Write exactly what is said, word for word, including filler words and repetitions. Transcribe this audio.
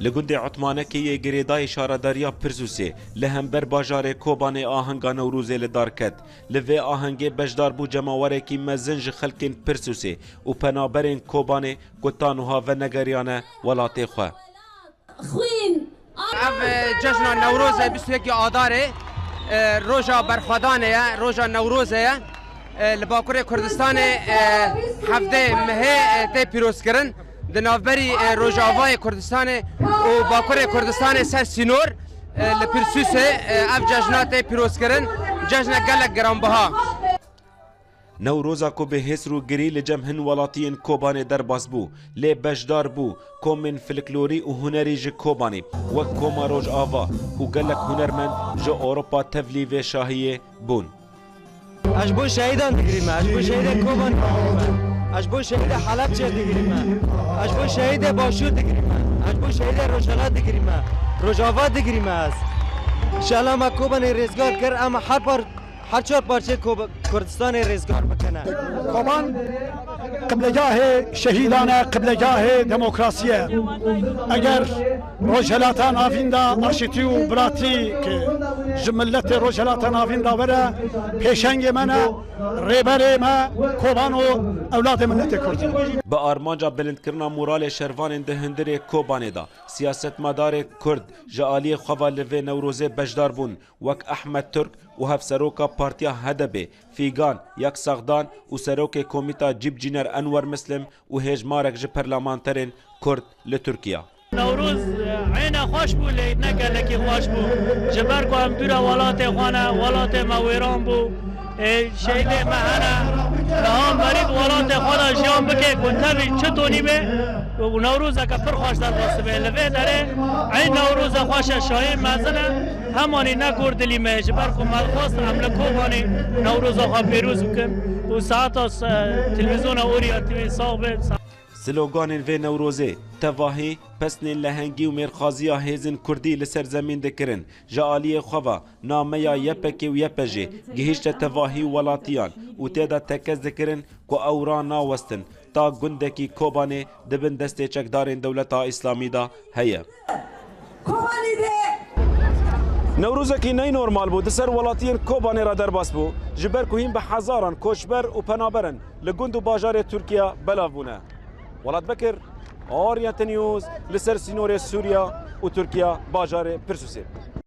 Li gundê Utmanekê yê girêdayî şaredariya Pirsûsê li hember bajarê Kobanê ahenga Newrozê li dar ket. Li vê ahengê beşdar bû cemawerekî mezin ji xelkên Pirsûsê û penaberên Kobanê ku ta nuha venegeriyane welatê xwe. Ev, e, cejna Newrozê bîst û yekê Adarê, e, roja berxwedanê ye, roja Newrozê ye. E, li Bakurê Kurdistanê, e, hevdê mehê, e, tê pîrozkirin. Di navberî, e, Rojavayê Kurdistanê û Bakurê Kurdistanê ser sînor, e, li Pirsûsê, e, ev cejna tê pîrozkirin. Cejna gelek giranbiha. Newroza ku bi hêsr û girî li cem hin welatiyên Kobanê derbas bû, lê beşdar bû komên folklorî û hunerî ji Kobanê, wek Koma Rojava û gelek hunermend ji Ewropa tevlî vê şahiyê bûn. Ez ji bo şehîdan digirîme, ez ji bo şehîdê Kobanê digirîme, ez ji bo şehîdê Helebçê digirîme, ez ji bo şehîdê Başûr digirîme, ez ji bo şehîdê Rojhilat digirîme, Rojava digirîme ez. Şela me Kobanê rêzgar kir, em her par Her çar parçeyê Kob-, Kurdistanê rêzgar bikene. Koban qiblegahê şehîdan e, qiblegahê demokrasiyê ye. Eger Rojhelata Navîn de aşitî û biratî ki ji miletê Rojhelata Navîn de were, pêşengê me ne, rêberê me Koban û ewladê miletê Kurd. Bi armanca bilindkirina moralê şervanên di hundirê Kobanê de, siyasetmedarê Kurd ji aliyê xwe ve li vê Newrozê beşdar bûn. Wek Ehmed Turk û hevseroka partiya H D P, Fîgan Yaksagdan û serokê komîta Cîbcîner Enwer Mislim û hêjmarek ji perlemanterên Kurd li Tirkiye. Newroz, e, eyne xweş bû, lê ne gelekî xweş bû. Ji ber ku em dûra welatê xwe ne, welatê me wêran bû. Ê, şehîdê me hene, niha merî di welatê xwe de jiyan bike, ku tevî çi tonî be, û Newrozeke pir xweş derbas dibe. Li vê derê ey Newroze xweş e, şahî mezin e, hemanî ne gor dilî me ye, ji ber ku me dixwest em li Kobanê Newroza xwe pêroz bikin û saeta s-, televîzyona Orient T V sax be. Sloganên vê Newrozê, tevahî, pesnên lehengî û mêrxaziya hêzên kurdî li ser zemîn dikirin. Ji aliyê xwe ve nameya Y P G û Y P J gihîşte tevahî û welatiyan û tê de tekez dikirin ku ew ranawestin ta gundekî Kobanê di bin destê çekdarên Dewleta Îslamî de heye. Newrozekî neynormal bû, di ser welatiyên Kobanê re derbas bû, ji ber ku hîn bi hezaran koçber û penaber in li gund û bajarê Tirkiye belav bûne. Welat Bekir, Orient News, li ser sînorê Sûriya û Tirkiye, bajarê Pirsûsê.